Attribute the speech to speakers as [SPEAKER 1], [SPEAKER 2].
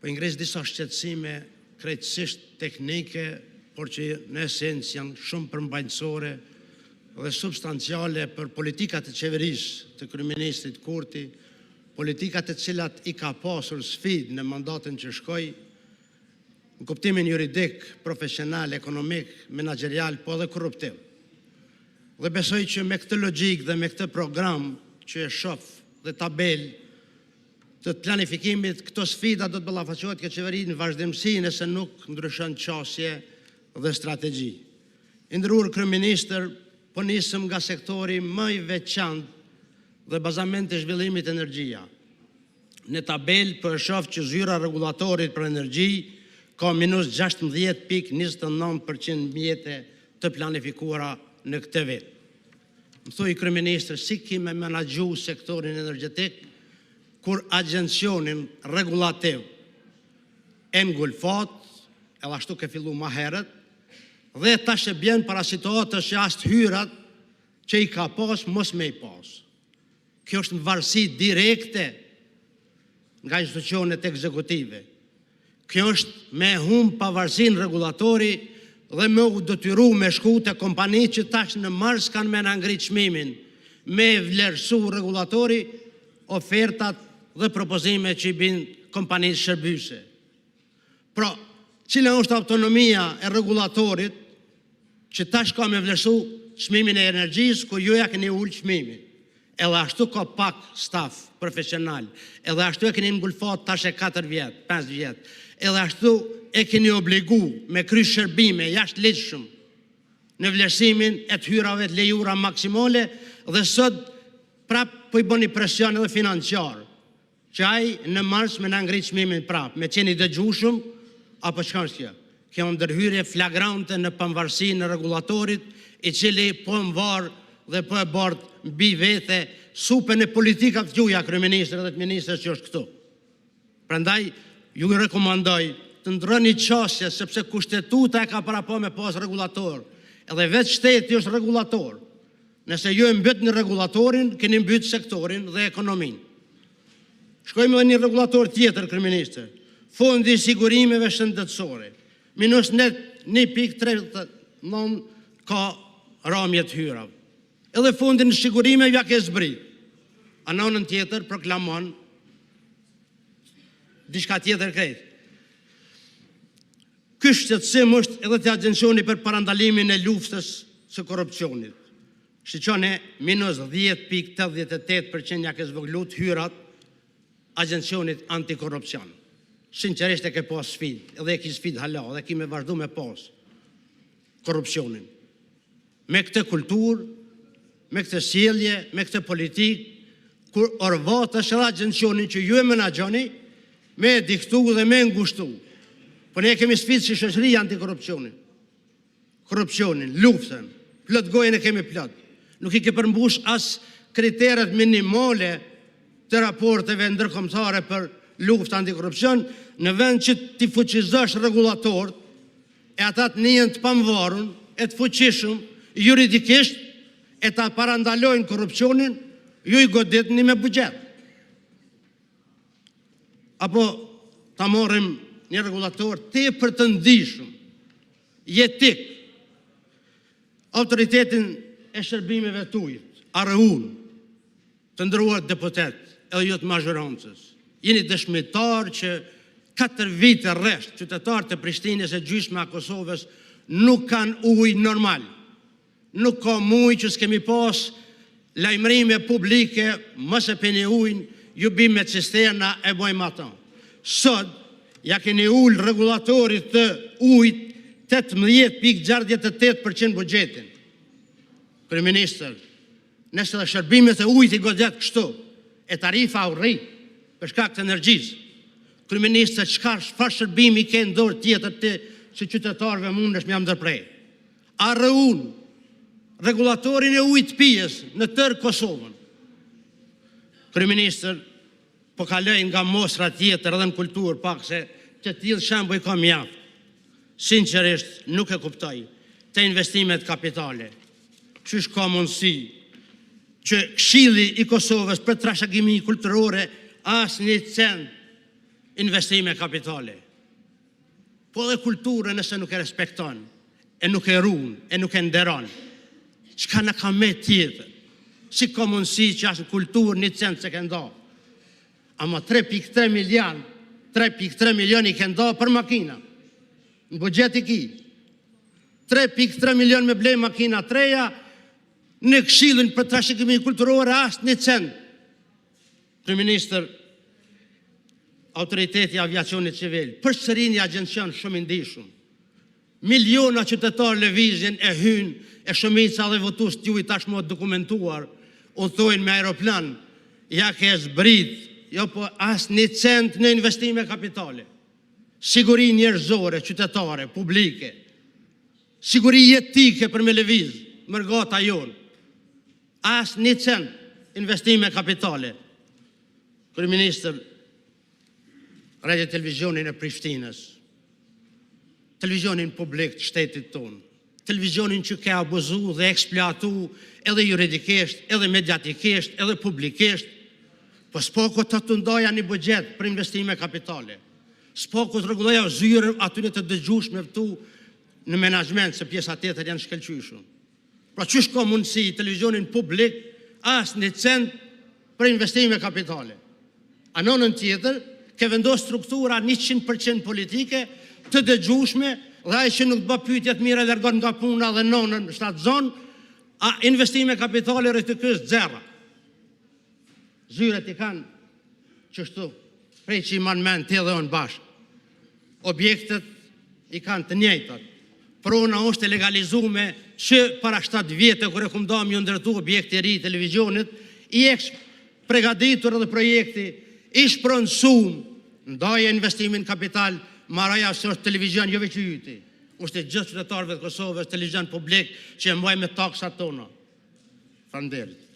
[SPEAKER 1] Po i ngre disa shqetësime krejtësisht teknike, por që në esencë janë shumë përmbajtjesore dhe substanciale për politikat e Qeverisë të kryeministrit Kurti, politika të cilat i ka pasur sfidë në mandatin që shkoi, në kuptimin juridik, profesional, ekonomik, menaxherial, por edhe korruptim. Dhe, besoj që me këtë logjikë dhe me këtë program që e shoh dhe tabelë të planifikimit, këto sfida do të ballafaqohet kjo Qeveri në vazhdimësi nëse nuk ndryshon qasje dhe strategji. I nderuar kryeministër, Po nisem nga sektori më i veçantë dhe bazament i zhvillimit, energjia. Në tabelë po e shoh që Zyra e Rregullatorit për Energji ka -16,29% mjete të planifikuara në këtë vit. Më thuaj, kryeministër, si do ta menaxhosh sektorin energjetik kur Agjencinë Rregullative e ngulfat, edhe ashtu ke filluar më herët, dhe tash e bie para situatës që as të hyrat që i ka pasur, të mos i ketë. Kjo është në varësi direkte nga institucionet ekzekutive. Kjo është ta humbë pavarësinë rregullatori dhe të detyrohesh të shkosh te kompanitë që tash në mars kanë për ta ngritur çmimin, të vlerësojë rregullatori ofertat dhe propozimet që i bëjnë kompanisë shërbyese. Pra, cila është autonomia e rregullatorit që tash do ta vlerësojë çmimin e energjisë, kur ju ia keni ulur çmimin? Edhe ashtu ka pak staf profesional, edhe ashtu e keni ngulfatur tash e katër vjet, pesë vjet, edhe ashtu e keni obliguar të kryejë shërbime jashtëligjshëm në vlerësimin e të hyrave të lejuara maksimale dhe sot prapë po i bëni presion edhe financiar që ai në mars të na e ngriti çmimin prapë. Të jesh i dëgjueshëm apo çka është kjo? Kjo është ndërhyrje flagrante në pavarësinë e rregullatorit, i cili po e var dhe po e bart mbi vete supën e politikave tuaja, kryeministër, edhe të ministres që është këtu. Prandaj, ju rekomandoj të ndërroni qasje, sepse Kushtetuta e ka paraparë të ketë rregullator. Edhe vetë shteti është rregullator. Nëse ju e mbytni rregullatorin, keni mbytur sektorin dhe ekonominë. Shkojmë edhe një rregullator tjetër, kryeministër. Fondi i Sigurimeve Shëndetësore, -1.39 ka rënie të hyrave. Edhe Fondin e Sigurimeve ia ke zbritur. A në anën tjetër, proklamon diçka tjetër krejt. Ky shqetësim është edhe te Agjencia për Parandalimin e Luftës së Korrupsionit. Shikoni, -10.88% ia ke zvogëluar të hyrat Agjencisë Antikorrupsion. Sinqerisht e ke pasur sfidë dhe e ke sfidë hala dhe do të vazhdosh ta kesh korrupsionin. Me këtë kulturë, me këtë sjellje, me këtë politikë, kur orvatesh edhe agjencinë që ju e menaxhoni ta diktoni dhe ta ngushtosh. Po ne e kemi sfidë si shoqëri antikorrupsionin, korrupsionin, luftën, plot gojën e kemi plot. Nuk i ke përmbushur as kriteret minimale të raporteve ndërkombëtare për luftë antikorrupsion, në vend që t'i fuqizosh rregullatorët e ata të ndihen të pavarur e të fuqishëm juridikisht e ta parandalojnë korrupsionin, ju i goditni me buxhet. Apo, ta marrim një rregullator tepër të ndjeshëm, jetik, Autoritetin e Shërbimeve të Ujit, ARRU-në. Të nderuar deputetë, edhe ju të mazhorancës, jeni dëshmitarë që katër vjet rresht qytetarët e Prishtinës e gjysma e Kosovës nuk kanë ujë normal. Nuk ka muaj që s'kemi pasur lajmërime publike mos e pini ujin, ju biem me cisterna, e bëjmë atë. Sot ia keni ulur rregullatorit të ujit 18,68% buxhetin. Kryeministër, nëse edhe shërbimet e ujit i godet kështu, e tarifa është rritur për shkak të energjisë. Kryeministër, çfarë shërbimi ke në dorë tjetër ti që qytetarëve mund t'ua ndërpresësh? ARRU-në, Rregullatorin e ujit të pijes në tërë Kosovën. Kryeministër, po kaloj nga mostra tjetër edhe në kulturë pak, se të tillë shembuj ka mjaft. Sinqerisht nuk e kuptoj, te investimet kapitale, qysh ka mundësi që Këshilli i Kosovës për Trashëgimi Kulturore asnjë cent investime kapitale. Po edhe kulturën nëse nuk e respekton, e nuk e ruan, e nuk e nderon, çka na ka mbetur tjetër? Si ka mundësi që as në kulturë një cent s'e ke ndarë? Ama 3.3 miliard, 3.3 milionë i ke ndarë për makina. Në buxhet i ke. 3.3 milionë të blejmë makina të reja, në Këshillin për Trashëgimi Kulturore asnjë cent. Kryeministër, Autoriteti i Aviacionit Civil, përsëri një agjenci shumë e ndjeshme. Miliona qytetarë lëvizin e hyjnë, e shumica edhe votuesit tuaj tashmë të dokumentuar, udhëtojnë me aeroplan. Ia ke zbritur, jo po asnjë cent në investime kapitale. Siguri njerëzore, qytetare, publike, siguri jetike për të lëvizur mërgata jonë. Asnjë cent investime kapitale. Kryeministër, Radiotelevizionin e Prishtinës, televizionin publik të shtetit tonë, televizionin që ke abuzuar dhe eksploatuar edhe juridikisht, edhe mediatikisht, edhe publikisht, po së paku aty ndaja një buxhet për investime kapitale. Së paku rregullojua zyrën atyre të dëgjueshmëve tu në menaxhment, se pjesa tjetër janë të shkëlqyeshëm. Pra, qysh ka mundësi televizionin publik asnjë cent për investime kapitale? A në anën tjetër, ke vendosur struktura 100% politike, të dëgjueshme dhe ai që nuk të bën pyetje të mirë e largon nga puna edhe nënën shtatzënë, a investime kapitale RTK-së zero. Zyrat i kanë kështu, prej që i mban mend ti edhe unë bashkë. Objektet i kanë të njëjtat. Prona është e legalizuar që para 7 vjetësh, kur e kam dhënë të ndërtohet objekti i ri i televizionit, i përgatitur edhe projekti i shpronësuar, ndaje investimin në kapital, mbaroja se është televizion jo veç yti, është i të gjithë qytetarëve të Kosovës, televizion publik që e mbajmë me taksat tona. Faleminderit!